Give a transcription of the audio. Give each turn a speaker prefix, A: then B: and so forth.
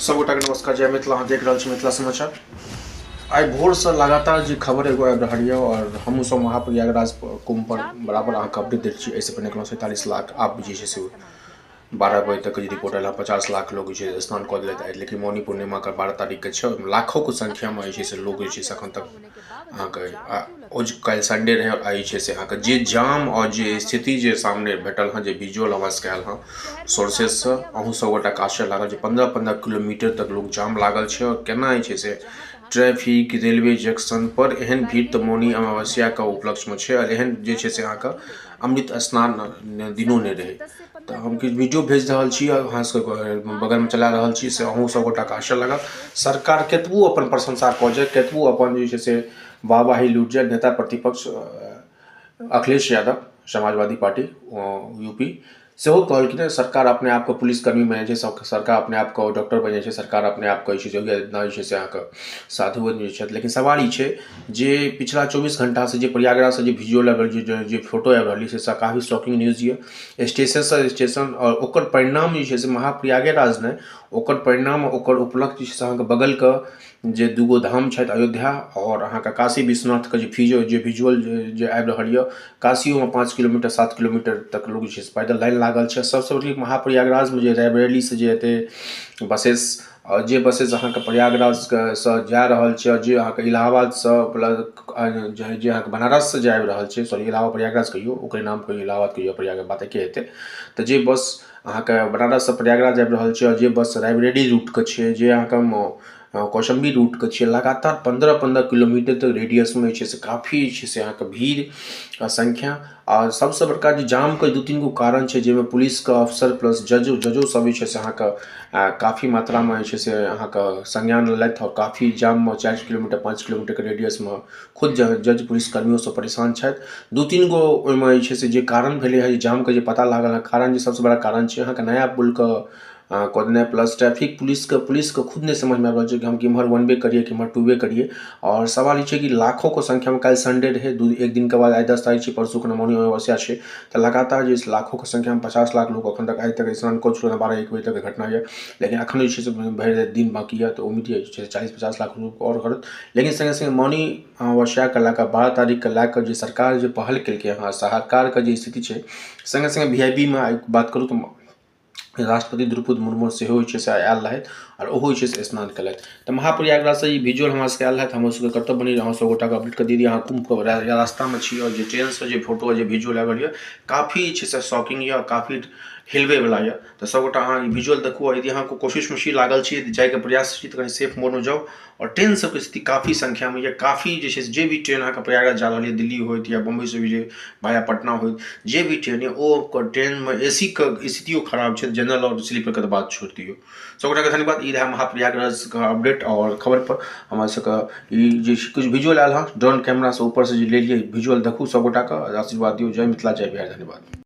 A: सब गोटाके नमस्कार, जय मिथिला। अहाँ देख रहल छी मिथिला समाचार। आइ भोरसँ लगातार जे खबर एगो आबि रहल यऽ और हमहूँ सब महाप्रयागराज कुंभ पर बराबर अहाँके अपडेट दैत छी। एहिसँ पहिने कहलहुँ 47 लाख, आब जे छै से 12 बजे तक जे रिपोर्ट आयल हँ 50 लाख लोग जे छै स्नान कऽ देलथि आइ। लेकिन मौनी पूर्णिमाके 12 तारीखके छै, ओहिमे लाखोके संख्यामे जे छै से लोग जे छै से एखन तक अहाँके काल्हि संडे रहै और आइ जे छै से अहाँके जे जाम और जे स्थिति जे सामने भेटल हँ, जे विजुअल हमरा सबके आयल हँ सोर्सेससँ, अहूँ सब गोटाके आश्चर्य लागल जे 15-15 किलोमीटर तक लोग जाम लागल छै और केना जे छै से ट्रैफिक रेलवे जंक्शन पर एहन भीड़ तऽ मौनी अमावस्याके उपलक्ष्यमे छै और एहन जे छै से अहाँके अमृत स्नान दिनो नहि रहै। तऽ हम किछु वीडियो भेज रहल छी, अहाँ सबके बगलमे चला रहल छी, से अहूँ सब गोटाके आश्चर्य लागत। सरकार कतबो अपन प्रशंसा कऽ जाय, कतबो अपन जे छै से वाहवाही लूटि जाय, नेता प्रतिपक्ष अखिलेश यादव समाजवादी पार्टी यूपी सेहो कहलखिन हँ सरकार अपने आपके पुलिसकर्मी बनै छै, सब सरकार अपने आपके डॉक्टर बनै छै, सरकार अपने आपके जे छै से योगी आदित्यनाथ जे छै से अहाँके साधु बनै छथि। लेकिन सवाल ई छै जे पिछला 24 घंटासँ जे प्रयागराजसँ जे भिजुअल आबि रहल छै, जे फोटो आबि रहल छै, से काफी शॉकिंग न्यूज यऽ। स्टेशनसँ स्टेशन आओर ओकर परिणाम जे छै से महाप्रयागेराज नहि, ओकर परिणाम ओकर उपलक्ष्य जे छै से अहाँके बगलके जे दूगो धाम छथि, अयोध्या आओर अहाँके काशी विश्वनाथके जे फिजो जे विजुअल जे आबि रहल यऽ, काशियोमे 5 किलोमीटर 7 किलोमीटर तक लोक जे छै से पैदल लाइन लागल छै। सबसँ बड़ी महाप्रयागराजमे जे रायबरेलीसँ जे एतै बसेस आओर जे बसेस अहाँके प्रयागराजके सँ जा रहल छै आओर जे अहाँके इलाहाबादसँ प्लस जे अहाँके बनारससँ जे आबि रहल छै, सॉरी इलाहाबाद प्रयागराज कहियौ, ओकरे नाम कहियौ, इलाहाबाद कहियौ, प्रयाग बात एके हेतै। तऽ जे बस अहाँके बनारससँ प्रयागराज आबि रहल छै आओर जे बस रायबरेली रूटके छै, जे अहाँके कौशम्बी रूटके छै, लगातार 15-15 किलोमीटर तक रेडियसमे जे छै से काफी जे छै से अहाँके भीड़ आ संख्या। आ सबसँ बड़का जे जामके 2-3 गो कारण छै, जाहिमे पुलिसके अफसर प्लस जजो सब जे छै से अहाँके काफी मात्रामे जे छै से अहाँके संज्ञान लेलथि आओर काफी जाममे 4 किलोमीटर 5 किलोमीटरके रेडियसमे खुद जज पुलिसकर्मियो सब परेशान छथि। 2-3 गो ओहिमे जे छै से जे कारण भेलै हँ, जामके जे पता लागल हँ, कारण जे सबसँ बड़ा कारण छै अहाँके नया पुलके कऽ देनाइ प्लस ट्रैफिक पुलिसके खुद नहि समझमे आबि रहल छै कि हम केम्हर वन वे करियै, केम्हर टू वे करियै। आओर सवाल ई छै कि लाखोके संख्यामे काल्हि संडे रहै, एक दिनके बाद आइ 10 तारीख छै, परसू खना मौनी अमावस्या छै, तऽ लगातार जे लाखोके संख्यामे 50 लाख लोक एखन तक आइ तक स्नान कऽ चुकल हँ। 12-1 बजे तक घटना यऽ, लेकिन एखन जे छै से भरि राति दिन बाँकी यऽ, तऽ उम्मीद यऽ जे 40-50 लाख लोक आओर करत। लेकिन सङ्गे सङ्गे मौनी अमावस्याके लए कऽ 12 तारीखके लए कऽ जे सरकार जे पहल केलकै हँ, सरकारके जे स्थिति छै, सङ्गे सङ्गे वी I P मे आइ बात करू तऽ राष्ट्रपति द्रौपदी मुर्मू सेहो जे छै से आयल रहथि आओर ओहो जे छै से स्नान केलथि। तऽ महाप्रयागराजसँ ई विजुअल हमरा सबके आयल रहथि, हमर सबके कर्तव्य बनी अहाँ सब गोटाके अपडेट कऽ दी। अहाँ कुम्भके रास्तामे छी आओर जे ट्रेनसँ जे फोटो जे विजुअल आयल यऽ, काफी जे छै से शॉकिंग यऽ, काफी हिलबैवला यऽ। तऽ सबगोटा अहाँ ई विजुअल देखू आओर यदि अहाँ कोशिशमे छी, लागल छी, जाइके प्रयास छी, तऽ कनि सेफ मोडमे जाउ। आओर ट्रेन सबके स्थिति काफी संख्यामे यऽ, काफी जे छै से जे भी ट्रेन अहाँके प्रयागराज जा रहल यऽ, दिल्ली होइत या बम्बइसँ भी जे भाया पटना होइत, जे भी ट्रेन यऽ ओ ट्रेनमे ए सी के स्थितियो खराब छै, जनरल आओर स्लीपरके तऽ बात छोड़ि दियौ। सबगोटाके धन्यवाद। ई रहए महाप्रयागराजके अपडेट आओर खबरपर हमरा सबके ई जे किछु विजुअल आयल हँ ड्रोन कैमरासँ ऊपरसँ जे लेलियै विजुअल, देखू सबगोटाके आशीर्वाद दियौ। जय मिथिला, जय बिहार, धन्यवाद।